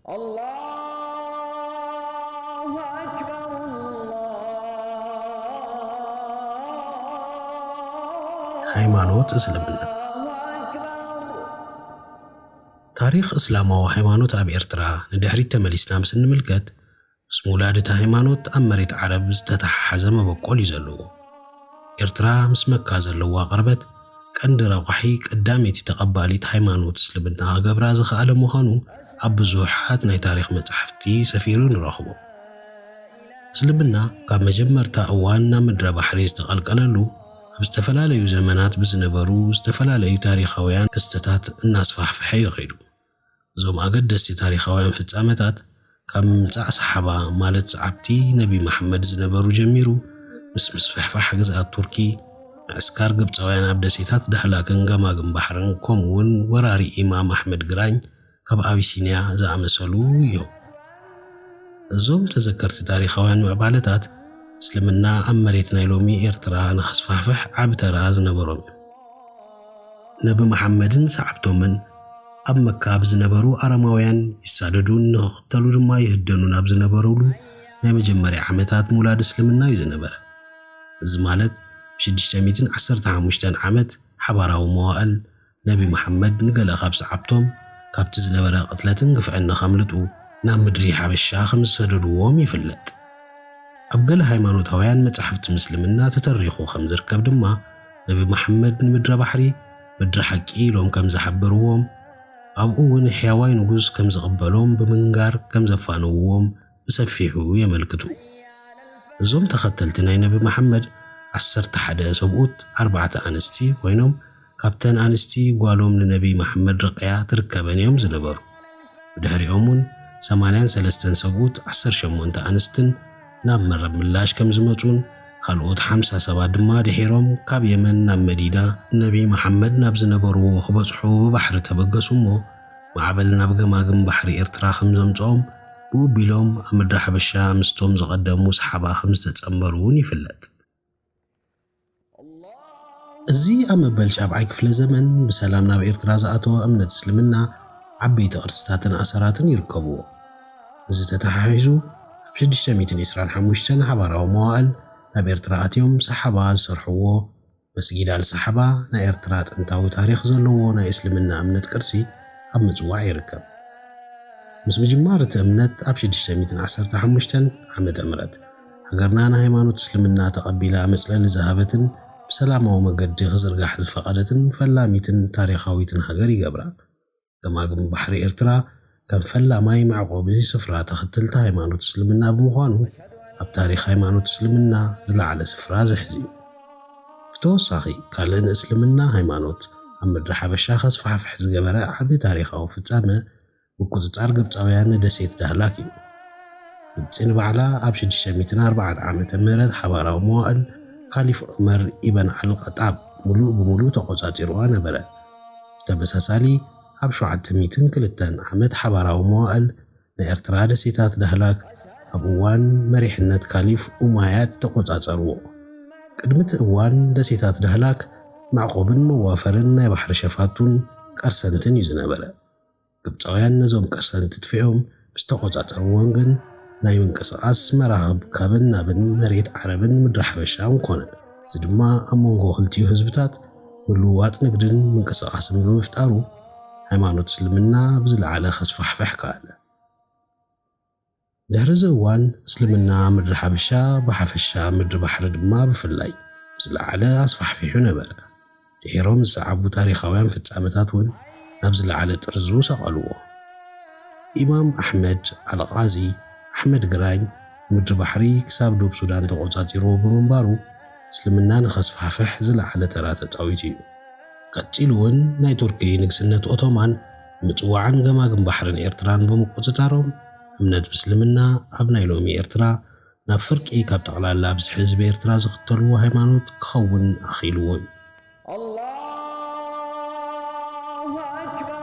الله أكبر. ሃይማኖት እስልምና። ታሪኽ እስላማዊ ሃይማኖት ኣብ ኤርትራ ንድሕሪት ተመሊስና ምስ እንምልከት፣ ምስ ምውላድ እታ ሃይማኖት ኣብ መሬት ዓረብ ዝተተሓሓዘ መበቆል እዩ ዘለዎ። ኤርትራ ምስ መካ ዘለዋ ቅርበት፣ ቀንዲ ረቋሒ ቀዳመይቲ ተቐባሊት ሃይማኖት እስልምና ክገብራ ዝኸኣለ ምዃኑ ኣብ ብዙሓት ናይ ታሪኽ መጻሕፍቲ ሰፊሩ ንረኽቦ። እስልምና ካብ መጀመርታ እዋን ናብ ምድረ ባሕሪ ዝተቐልቀለሉ፣ ኣብ ዝተፈላለዩ ዘመናት ብዝነበሩ ዝተፈላለዩ ታሪኻውያን ክስተታት እናስፋሕፈሐ እዩ ከይዱ። እዞም ኣገደስቲ ታሪኻውያን ፍጻመታት፣ ካብ ምምጻእ ሰሓባ፣ ማለት ሰዓብቲ ነቢ መሓመድ ዝነበሩ ጀሚሩ፣ ምስ ምስፍሕፋሕ ግዝኣት ቱርኪ፣ ምዕስካር ግብጻውያን ኣብ ደሴታት ዳህላክን ገማግም ባሕርን፣ ከምኡውን ወራሪ ኢማም ኣሕመድ ግራኝ ካብ ኣቢሲንያ ዝኣመሰሉ እዮም። እዞም ተዘከርቲ ታሪኻውያን ምዕባለታት፣ እስልምና ኣብ መሬት ናይ ሎሚ ኤርትራ ንኸስፋሕፍሕ ዓቢ ተራ ዝነበሮም እዮም። ነቢ መሓመድን ሰዓብቶምን ኣብ መካ ብዝነበሩ ኣረማውያን ይሳደዱን ንኽኽተሉ ድማ ይህደኑን ኣብ ዝነበሩሉ ናይ መጀመርያ ዓመታት ምውላድ እስልምና እዩ ዝነበረ። እዚ ማለት፣ ብ ሽዱሽተ ሚእትን ዓሰርተ ሓሙሽተን ዓመት ሓባራዊ መዋእል፣ ነቢ መሓመድ ንገለ ካብ ሰዓብቶም ካብቲ ዝነበረ ቅትለትን ግፍዕን ንኸምልጡ ናብ ምድሪ ሓበሻ ከም ዝሰደድዎም ይፍለጥ። ኣብ ገለ ሃይማኖታውያን መጻሕፍቲ ምስልምና ተተሪኹ ከም ዝርከብ ድማ፣ ነቢ መሓመድ ንምድረ ባሕሪ ምድሪ ሓቂ ኢሎም ከም ዝሓበርዎም፣ ኣብኡ እውን ሕያዋይ ንጉስ ከም ዝቕበሎም ብምንጋር ከም ዘፋነውዎም ብሰፊሑ የመልክቱ። እዞም ተኸተልቲ ናይ ነቢ መሓመድ ዓሰርተ ሓደ ሰብኡት፣ ኣርባዕተ ኣንስቲ ኮይኖም፣ ካብተን ኣንስቲ ጓሎም ንነቢ መሓመድ ርቕያ ትርከበን እዮም ዝነበሩ። ብድሕሪኦም እውን ሰማንያን ሰለስተን ሰብኡት፣ ዓሰርተ ሸሞንተ ኣንስትን ናብ መረብ ምላሽ ከም ዝመጹን፣ ካልኦት ሓምሳ ሰባት ድማ ድሒሮም ካብ የመን ናብ መዲና፣ ነቢ መሓመድ ናብ ዝነበርዎ ክበጽሑ ብባሕሪ ተበገሱ እሞ፣ ማዕበል ናብ ገማግም ባሕሪ ኤርትራ ከም ዘምጽኦም፣ ብኡ ኣቢሎም ኣብ ምድሪ ሓበሻ ምስቶም ዝቐደሙ ሰሓባ ከም ዝተጸንበሩ እውን ይፍለጥ። እዚ ኣብ መበል ሻብዓይ ክፍለ ዘመን ብሰላም ናብ ኤርትራ ዝኣተወ እምነት እስልምና፣ ዓበይቲ ቅርስታትን ኣሰራትን ይርከብዎ። እዚ ተተሓሒዙ፣ ኣብ ሽዱሽተ ሚእትን ዕስራን ሓሙሽተን ሓባራዊ መዋእል ናብ ኤርትራ ኣትዮም ሰሓባ ዝሰርሕዎ መስጊድ ኣልሰሓባ ናይ ኤርትራ ጥንታዊ ታሪኽ ዘለዎ ናይ እስልምና እምነት ቅርሲ ኣብ ምጽዋዕ ይርከብ። ምስ ምጅማር እቲ እምነት ኣብ ሽዱሽተ ሚእትን ዓሰርተ ሓሙሽተን ዓመተ ምህረት፣ ሃገርና ንሃይማኖት እስልምና ተቐቢላ መጽለሊ ዝሃበትን ብሰላማዊ መገዲ ክዝርጋሕ ዝፈቐደትን ፈላሚትን ታሪኻዊትን ሃገር ይገብራ። ገማግም ባሕሪ ኤርትራ ከም ፈላማይ መዕቆቢ ስፍራ ተኸተልቲ ሃይማኖት እስልምና ብምዃኑ፣ ኣብ ታሪኽ ሃይማኖት እስልምና ዝለዓለ ስፍራ ዝሕዝ እዩ። ብተወሳኺ፣ ካልእ ንእስልምና ሃይማኖት ኣብ ምድሪ ሓበሻ ከስፋሕፍሕ ዝገበረ ዓቢ ታሪኻዊ ፍጻመ፣ ምቁጽጻር ግብጻውያን ንደሴት ዳህላክ እዩ። ግብጺ ንባዕላ ኣብ ሽዱሽተ ሚእትን ኣርባዓን ዓመተ ምህረት ሓባራዊ መዋእል ካሊፍ ዑመር ኢበን ኣልኸጣብ ምሉእ ብምሉእ ተቖጻጺርዋ ነበረ። ብተመሳሳሊ፣ ኣብ ሸውዓተ ሚእትን ክልተን ዓመት ሓባራዊ መዋእል ንኤርትራ ደሴታት ዳህላክ ኣብ እዋን መሪሕነት ካሊፍ ኡማያድ ተቖጻጸርዎ። ቅድሚ እቲ እዋን ደሴታት ዳህላክ መዕቆብን መዋፈርን ናይ ባሕሪ ሸፋቱን ቀርሰንትን እዩ ዝነበረ። ግብጻውያን ነዞም ቀርሰንቲ ጥፊኦም ምስ ተቖጻጸርዎም ግን ናይ ምንቅስቓስ መራኽብ ካብን ናብን መሬት ዓረብን ምድሪ ሓበሻን ኮነ። እዚ ድማ ኣብ መንጎ ክልቲኡ ህዝብታት ምልውዋጥ ንግድን ምንቅስቓስን ብምፍጣሩ ሃይማኖት እስልምና ብዝለዓለ ከስፋሕፍሕ ከኣለ። ድሕሪ እዚ እዋን፣ እስልምና ምድሪ ሓበሻ ብሓፈሻ፣ ምድሪ ባሕሪ ድማ ብፍላይ ብዝለዓለ ኣስፋሕፊሑ ነበረ። ድሒሮም ዝሰዓቡ ታሪኻውያን ፍጻመታት እውን ናብ ዝለዓለ ጥርዙ ሰቐልዎ። ኢማም ኣሕመድ ኣልቓዚ፣ ኣሕመድ ግራኝ፣ ምድሪ ባሕሪ ክሳብ ዶብ ሱዳን ተቖጻጺርዎ ብምንባሩ፣ እስልምና ንኸስፋሕፍሕ ዝለዓለ ተራ ተጻዊቱ እዩ። ቀጺሉ እውን ናይ ቱርኪ ንግስነት ኦቶማን ምጽዋዕን ገማግም ባሕርን ኤርትራን ብምቁጽጻሮም፣ እምነት ምስልምና ኣብ ናይ ሎሚ ኤርትራ ናብ ፍርቂ ካብ ጠቕላላ ብዝሒ ህዝቢ ኤርትራ ዝኽተልዎ ሃይማኖት ክኸውን ኣኽኢልዎ እዩ። الله أكبر.